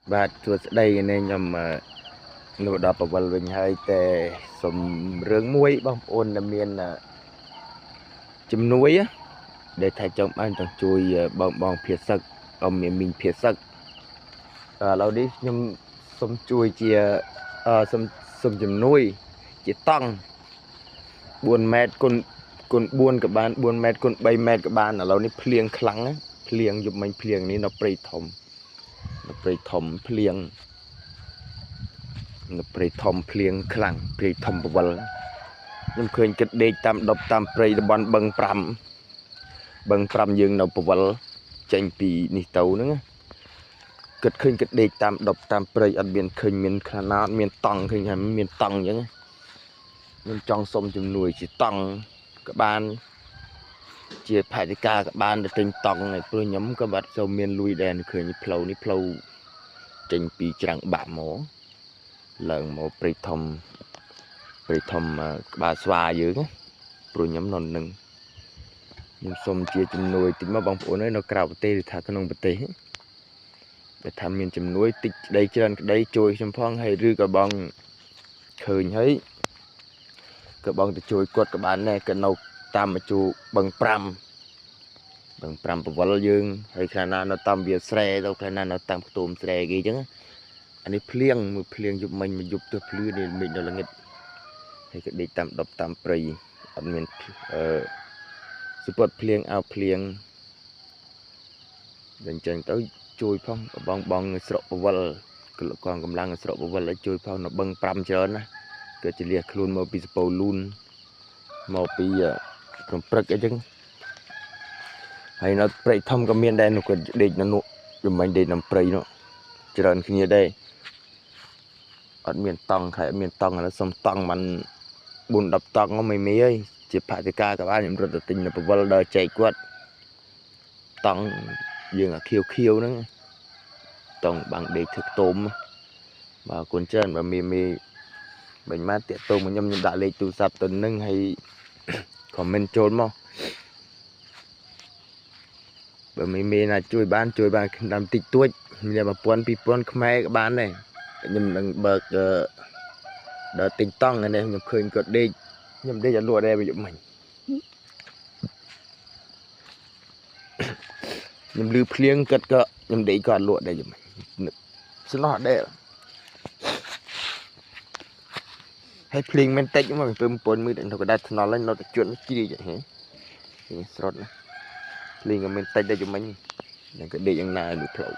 បាទសួស្តីនេះខ្ញុំនៅដល់ពវលវិញហើយតែសុំរឿងមួយបងប្អូនដែលមានជំនួយដែលថាចង់បានចង់ជួយបងបងភាសឹកអមមានមីងភាសឹកឥឡូវនេះខ្ញុំសុំជួយជាសុំជំនួយជាតង់4ម៉ែត្រគុណគុណ4ក៏បាន4ម៉ែត្រគុណ3ម៉ែត្រក៏បានឥឡូវនេះភ្លៀងខ្លាំងភ្លៀងយប់មិញភ្លៀងនេះនៅព្រៃធំនៅព្រៃធំភ្លៀងនៅព្រៃធំភ្លៀងខ្លាំងព្រៃធំពវលខ្ញុំឃើញគិតដេកតាមដប់តាមព្រៃតំបន់បឹង5បឹង5យើងនៅពវលចេញពីនេះទៅហ្នឹងគិតឃើញគិតដេកតាមដប់តាមព្រៃអត់មានឃើញមានខ្នាតមានតង់ឃើញថាមានតង់អញ្ចឹងខ្ញុំចង់សុំជំនួយជាតង់ក៏បានជាផែនការក៏បានទៅទិញតង់ហើយព្រោះខ្ញុំក៏បាត់សូវមានលុយដែរឃើញផ្លូវនេះផ្លូវចេញពីច្រាំងបាក់មកឡើងមកព្រៃធំព្រៃធំក្បាលស្វាយើងព្រោះខ្ញុំនៅនឹងខ្ញុំសុំជាជំនួយតិចមកបងប្អូនអើយនៅក្រៅប្រទេសឬថាក្នុងប្រទេសបើថាមានជំនួយតិចក្តីច្រើនក្តីជួយខ្ញុំផងហើយឬក៏បងឃើញហើយក៏បងទៅជួយគាត់ក៏បានដែរក៏នៅតាមមជូបឹង5បឹង5ពវលយើងហើយខ្លះណានៅតាមវាស្រែទៅខ្លះណានៅតាមខ្ទមស្រែគេអញ្ចឹងអានេះភ្លៀងមួយភ្លៀងយប់មិញមួយយប់ទើសភ្លឺនេះមេឃនៅល្ងិតហើយក៏ដេកតាមដប់តាមព្រៃអត់មានអឺសុពតភ្លៀងអោភ្លៀងដល់អញ្ចឹងទៅជួយផងបងបងស្រុកពវលកងកម្លាំងស្រុកពវលឲ្យជួយផងនៅបឹង5ច្រើនណាក៏ជាលះខ្លួនមកពីសពៅលូនមកពីក្រុមព្រឹកអីចឹងហើយនៅព្រៃធំក៏មានដែរនោះគាត់ដេកនៅនោះយំមិញដេកនៅព្រៃនោះច្រើនគ្នាដែរអត់មានតង់ខែអត់មានតង់ឥឡូវសុំតង់មិន4 10តង់មិនមានអីជាបតិកាក៏បានខ្ញុំរត់ទៅទិញនៅពវលដល់ចែកគាត់តង់យើងអាខៀវខៀវហ្នឹងតង់បាំងដេកធ្វើខ្ទមបាទអរគុណច្រើនបើមានមេបាញ់មកតាក់ទងមកខ្ញុំខ្ញុំដាក់លេខទូរស័ព្ទទៅនឹងហើយ comment ចូលមកបើមានមេណាជួយបានជួយបានតាមតិចតួចមាន1000 2000ខ្មែរក៏បានដែរខ្ញុំនឹងបើកដល់ទិញតង់នេះខ្ញុំឃើញគាត់ដេកខ្ញុំដេកអត់លក់ដែរយប់មិញខ្ញុំលឺភ្លៀងគាត់ក៏ខ្ញុំដេកក៏អត់លក់ដែរយប់មិញស្លោះដែរហើយភ្លៀងមិនតិចមកពីពន្ធមើលនៅកណ្ដាលថ្នល់ហ្នឹងនៅតែជួនជ្រាយហ៎ស្រត់ណាភ្លៀងក៏មិនតិចដែរយប់មិញនឹងក៏ដេកយ៉ាងណាលឺផ្លូវ